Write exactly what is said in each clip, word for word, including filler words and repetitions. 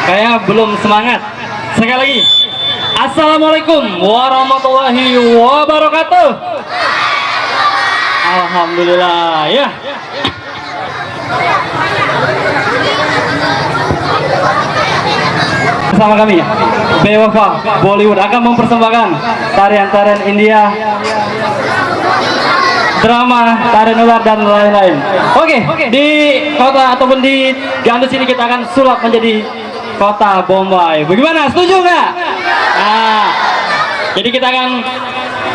Kayak belum semangat. Sekali lagi. Assalamualaikum warahmatullahi wabarakatuh. Alhamdulillah, ya. Bersama kami, Bewafa Bollywood akan mempersembahkan tarian-tarian India, drama, tarian ular, dan lain-lain. Oke, di kota ataupun di Gandus ini kita akan sulap menjadi kota Bombay. Bagaimana? Setuju nggak? Nah, jadi kita akan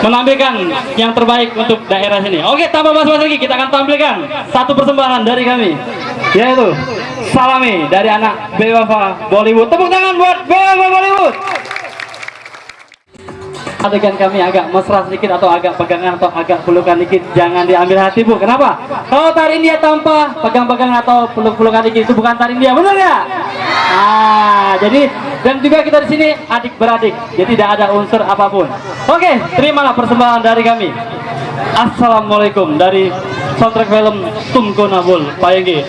menampilkan yang terbaik untuk daerah sini. Oke, tanpa basa-basi lagi, kita akan tampilkan satu persembahan dari kami, yaitu Salami dari anak Bewafa Bollywood. Tepuk tangan buat Bewafa Bollywood. Adegan kami agak mesra sedikit atau agak pegangan atau agak pelukan dikit, jangan diambil hati, Bu. Kenapa? Kalau tari India tanpa pegang-pegangan atau peluk-pelukan dikit, itu bukan tari India, benar nggak? Nah, jadi, dan juga kita di sini adik beradik, jadi tidak ada unsur apapun. Oke, terimalah persembahan dari kami. Assalamualaikum dari soundtrack film Tumko Na Bol Payenge.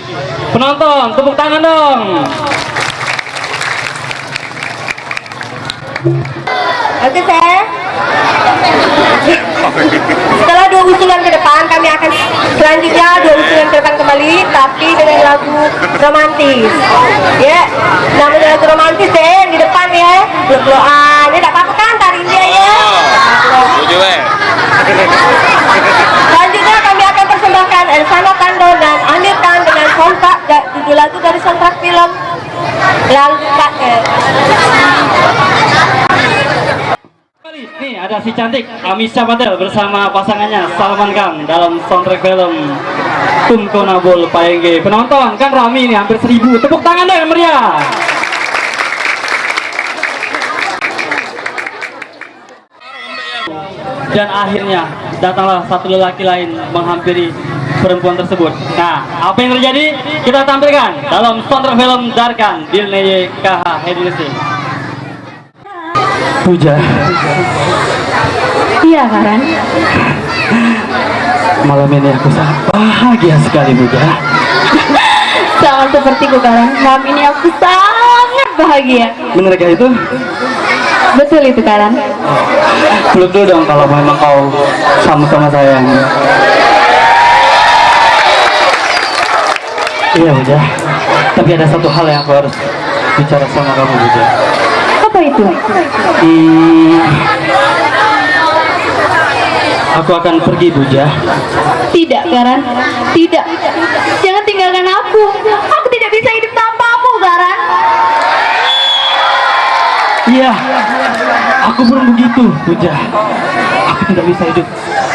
Penonton, tepuk tangan dong. Oke, Sir. Setelah dua usulan ke depan, kami akan selanjutnya dua usulan ke depan kembali, tapi dengan lagu romantis. Ya, namanya lagu romantis deh, yang di depan ya. Peluk-pelukan, ya tak apa-apa kan, tari India ya. Setuju, eh. Selanjutnya kami akan persembahkan Elsana Tando dan Amir Khan dengan soundtrack, judul lagu dari soundtrack film. Lalu pakai. Nih, ada si cantik Amisha Patel bersama pasangannya Salman Khan dalam soundtrack film Tumko Na Bol Payenge. Penonton kan rame ini, hampir seribu. Tepuk tangan dong yang meriah. Dan akhirnya datanglah satu lelaki lain menghampiri perempuan tersebut. Nah, apa yang terjadi? Kita tampilkan dalam soundtrack film Darkan, Dil Neye Kaha Hai Dil Se. Puja. Iya, Karan. Malam ini aku sangat bahagia sekali, Puja. Sama sepertiku, Karan. Malam ini aku sangat bahagia. Benarkah itu? Betul itu, Karan. Peluk dulu dong kalau memang kau sama-sama sayang. Iya, Bujah. Tapi ada satu hal yang aku harus bicara sama kamu, Bujah. Apa itu? Hmm, aku akan pergi, Bujah. Tidak, Karan. Tidak. Jangan tinggalkan aku. Aku tidak bisa hidup tanpamu, Karan. Iya, aku pun begitu, Bujah. Aku tidak bisa hidup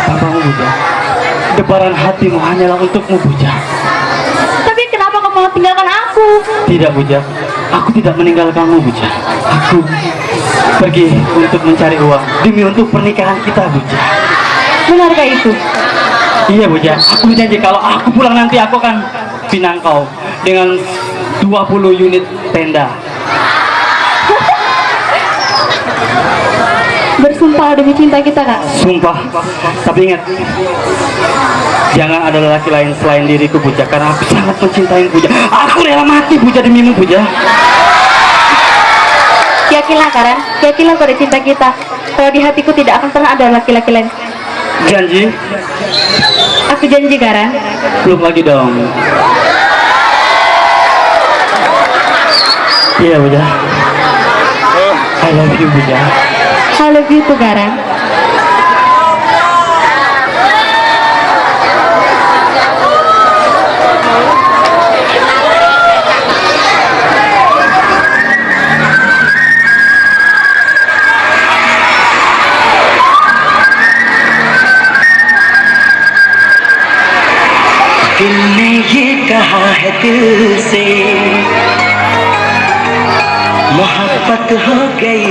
tanpamu, Bujah. Debaran hatimu hanyalah untukmu, Bujah. Tapi kenapa kamu tinggalkan aku? Tidak, Bujah. Aku tidak meninggalkanmu, Bujah. Aku pergi untuk mencari uang demi untuk pernikahan kita, Bujah. Benarkah itu? Iya, Bujah. Aku berjanji kalau aku pulang nanti aku akan pinang kau dengan dua puluh unit tenda. Bersumpah demi cinta kita, Kak. Sumpah. Tapi ingat, jangan ada lelaki lain selain diriku, Puja, karena aku sangat mencintai Puja. Aku rela mati, Puja, demimu, Puja. Yakinlah, Karan. Yakinlah pada cinta kita. Kalau di hatiku tidak akan pernah ada laki-laki lain. Janji? Aku janji, Karan. Peluk lagi dong. Iya, Puja. I love you, Puja. I love you too, Karan. दिल ने ये कहा है दिल से, मोहब्बत हो गई।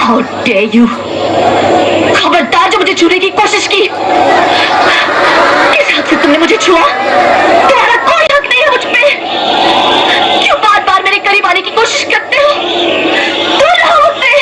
How dare you? खबरदार जो मुझे छूने की कोशिश की। किस हक से तुमने मुझे छुआ? तुम्हारा कोई हक नहीं है मुझ पे। क्यों बार-बार मेरे करीब आने की कोशिश करते हो? दूर रहो मुझसे।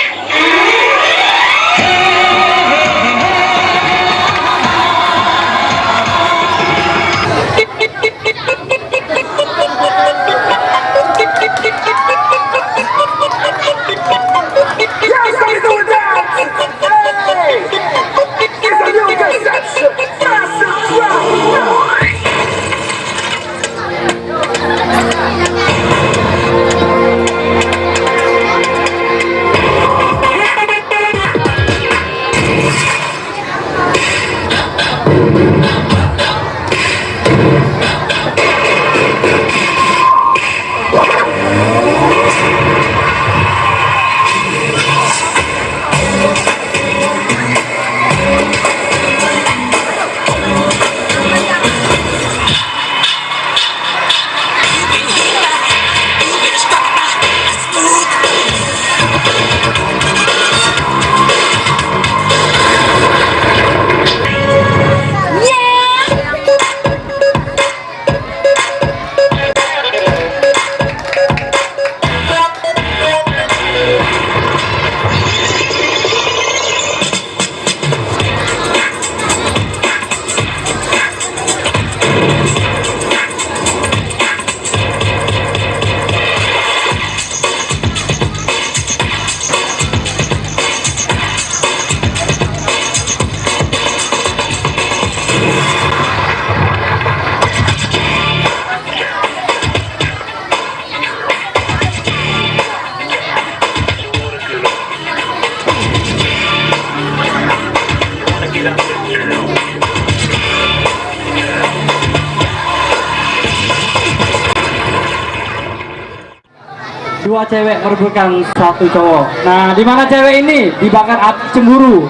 Dua cewek merebutkan satu cowok. Nah, di mana cewek ini dibakar api cemburu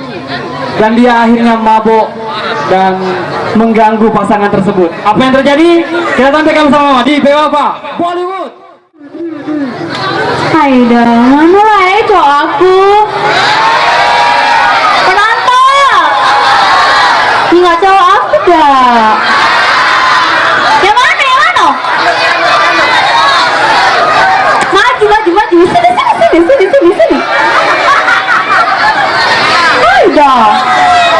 dan dia akhirnya mabuk dan mengganggu pasangan tersebut. Apa yang terjadi? Kita tampilkan bersama di Bewaba Bollywood. Hai dah, mana lah eh cowok aku? Penonton. Ingat cowok aku dah. Yang mana, yang mana? Maju, maju, maju. Sini, sini, sini, sini, sini, sini. Hai dah.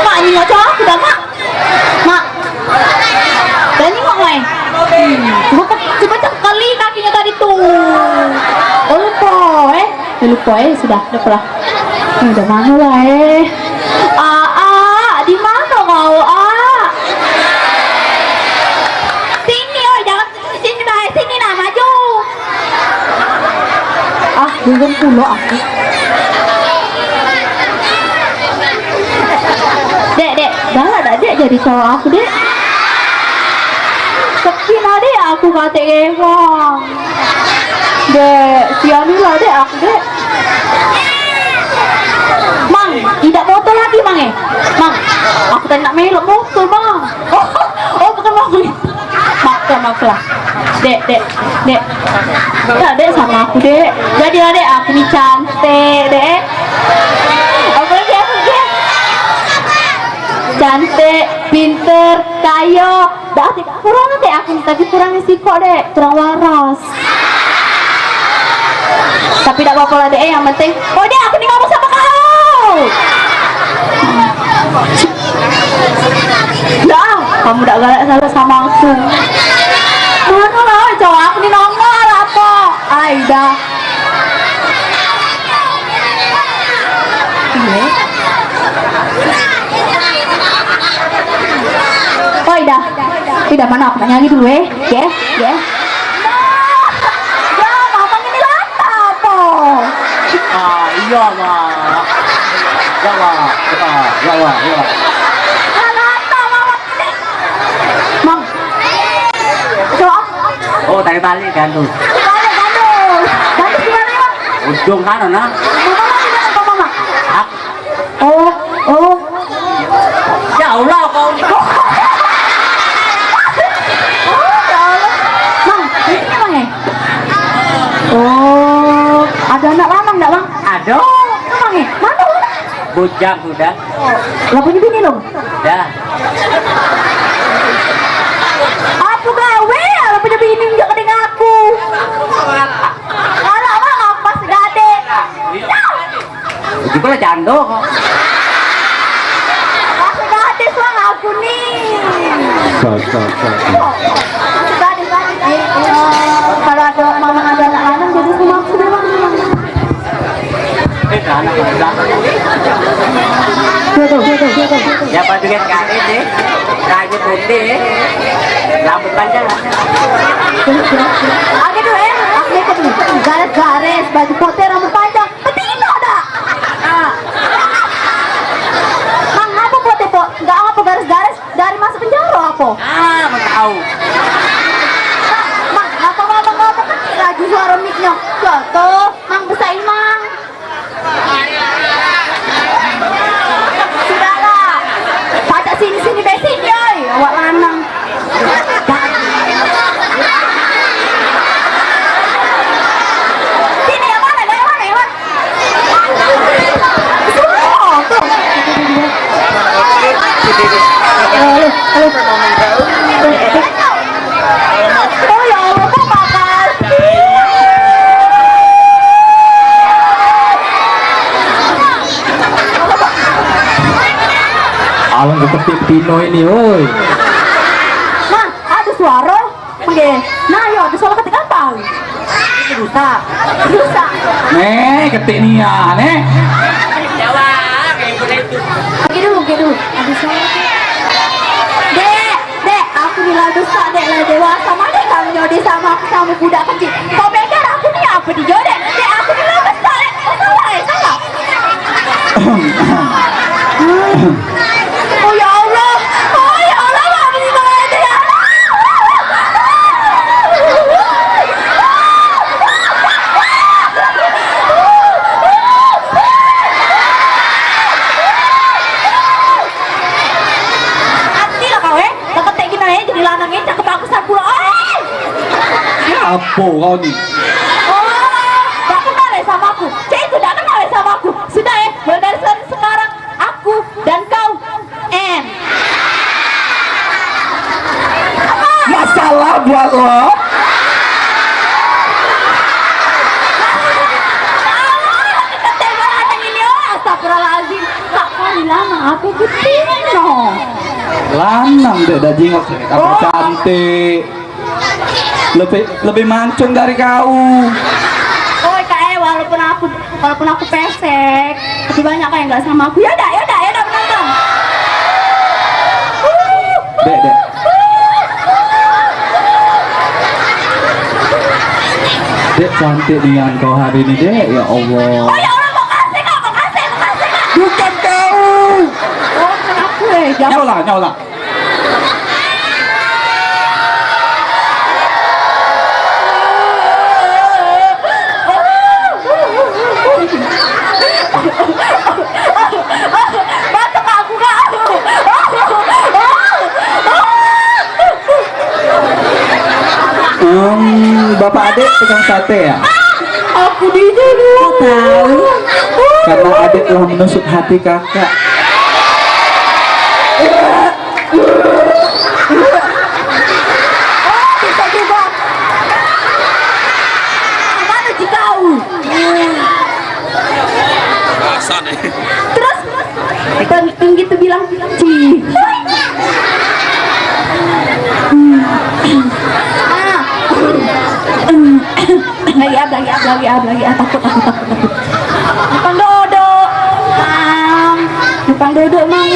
Mak, ingat cowok aku dah, Mak. Mak. Dah nengok, Mai. Hmm. Cuba, cuba cekali kakinya tadi tu. Oh, lupa, eh. Eh, lupa, eh. Sudah, lupa lah. Eh, udah mano lah, eh. Aa, di mano kau, Aa? Sini, oi, jangan sini, bae. Sini, nah, maju. Ah, bingung pulo aku. Dek, dek, galak dak dek jadi cowok aku, dek? Sepi nah, dek, aku katek kewang. Dek, siani lah, dek, aku, dek. Mang, idak motor lagi, Mang, eh? Mang, aku tadi nak melok motor, Mang. Oh, oh, bukan motor. Maaf lah, maaf lah. Dek, dek, dek. Dak, dek, sama aku, dek. Jadilah, dek, aku ni cantik, dek. Apa lagi, apa lagi? Cantik, pinter, kayo. Dak, dak kurang, dek, aku ni, tapi kurang sikok, dek. Kurang waras. Tapi dak apa-apa lah, dek, eh, yang penting, oh, dek, aku ni ngomong sama kau. Dah, kamu dak galak salah sama aku. Mano lah, cowok aku ni nongol apa? Ai, dah. Iya. Oh, dah. Oi, dah, mano aku nak nyanyi dulu, eh. Ye, ye. Ya, mama ini lata apa? Ah, iya, Mak. Ya, Mak. Ya, ya, ya. Lata, mama ini. Mang. Doa. Oh, tadi balik gandus. Balik gandus. Gandus di mana, Mang? Ujung sana, nah. Mama di mana, Mama? Hah? Oh, oh. Jauh lah kau ni. Oh, ya Allah. Mang, ini Mang, eh? Oh, ada anak lanang dak, Mang? Ada. Mang, eh? Mana, Mang? Bujang sudah. Lah punya bini lo? Dah. Apa gawe? Lah punya bini juga dengan aku. Alah, Mang, apa segade? Dah. Juga lah jando kok. Masih gadis lah aku ni. Sa, sa, sa. Masih gadis lah. Eh, eh, kalau ada mama ada anak lanang jadi sama aku dah. Eh, dah anak lanang. Tuh, tuh, tuh, tuh, tuh, tuh. Ya, pas juga sekali sih. Rambut putih, rambut panjang. Ada tuh, eh, aku ikut nih. Garis-garis, baju putih, rambut panjang. Betina dak? Ah. Mang, ngapa buat itu? Enggak apa, garis-garis. Dari Apo? Ah, mau tahu. Mang, ngapa ngomong-ngomong kecil lagi suara mic-nyo? Kau tu, Mang, besain, Mang. Sudahlah. Pacak sini-sini be sini, oi. Awak lanang. Sini, yang mana? Yang mana? Yang mana? Semua tu. Halo, halo. Oh ya Allah, kok makasih. Alang ketik tino ini, oi. Nah, ada suara. Oke. Nah, yo, ada suara ketik apa? Rusak. Rusak. Nih, ketik nia, nih. Oke dulu, oke dulu. Ada suara. Dek, Dek, aku ni lah besak, Dek, lah dewasa. Mano kamu nyodi samo aku, samo budak kecil? Kau beda aku ni apa dia, Dek? Dek, aku ni lah besak, Dek. Salah, eh, salah. Oh, ya Allah. Oh, ya Allah, Mami, Mami, ya Allah. Hati lah kau, eh. Kau ketek gini, eh, jadi lanang, eh, cakep bagusan pula, eh. Siapa kau ni? Oh, dak kenal, eh, sama aku. Cek itu dak kenal, eh, sama aku. Sudah, eh, mulai dari se- sekarang aku dan kau, N. Masalah buat lo? Astagfirullahaladzim. Kak, kau ni lanang apa betina? Lanang dek, dah jingok sini. Kabar cantik. Lebih, lebih mancung dari kau. Oi, Kak, eh, walaupun aku, walaupun aku pesek, tapi banyak, Kak, yang nggak sama aku. Ya dak, ya dak, ya dak, penonton. Dek, dek. Dek, cantik nian kau hari ini, Dek. Ya Allah. Oh, ya Allah, makasih, Kak, makasih, makasih, Kak. Bukan kau. Oh, bukan aku, eh. Jangan. Nyolah, nyolah. Batuk aku, Kak. Hmm, bapak adik tukang sate ya? Aku dijuluki. Tahu. Karena adik telah menusuk hati kakak. Oh, bisa juga. Mana si kau? Basah nih. Terus, terus, terus gitu bilang, "Ci." Ah. Lagi ab, lagi ab, lagi ab, lagi ab. Takut, takut, takut, takut. Numpang duduk. Mang. Numpang duduk, Mang.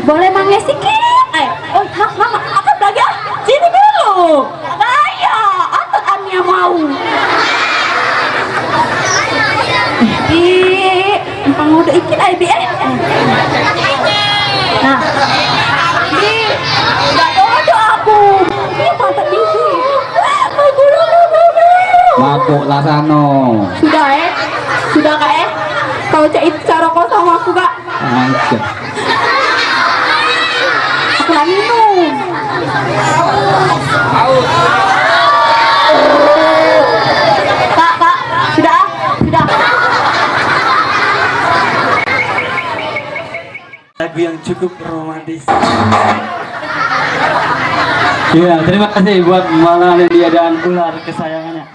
Boleh, Mang, sikit? Eh, oh, hah, hah, apa lagi, ah? Sini dulu. Gaya, atut Ania mau. Ih, numpang duduk ikit, ai, Bi, eh. Nah. Ih, enggak duduk aku. Ih, pantat biji. Aku dulu, dulu. Mabuk lah sano. Sudah, eh. Sudah, Kak, eh. Kau cak itu cara kau sama aku, Kak. Aja. Aku nak minum. Kak, Kak, sudah, ah, sudah. Lagu yang cukup romantis. Ya, terima kasih buat Mama Lydia dan ular kesayangannya.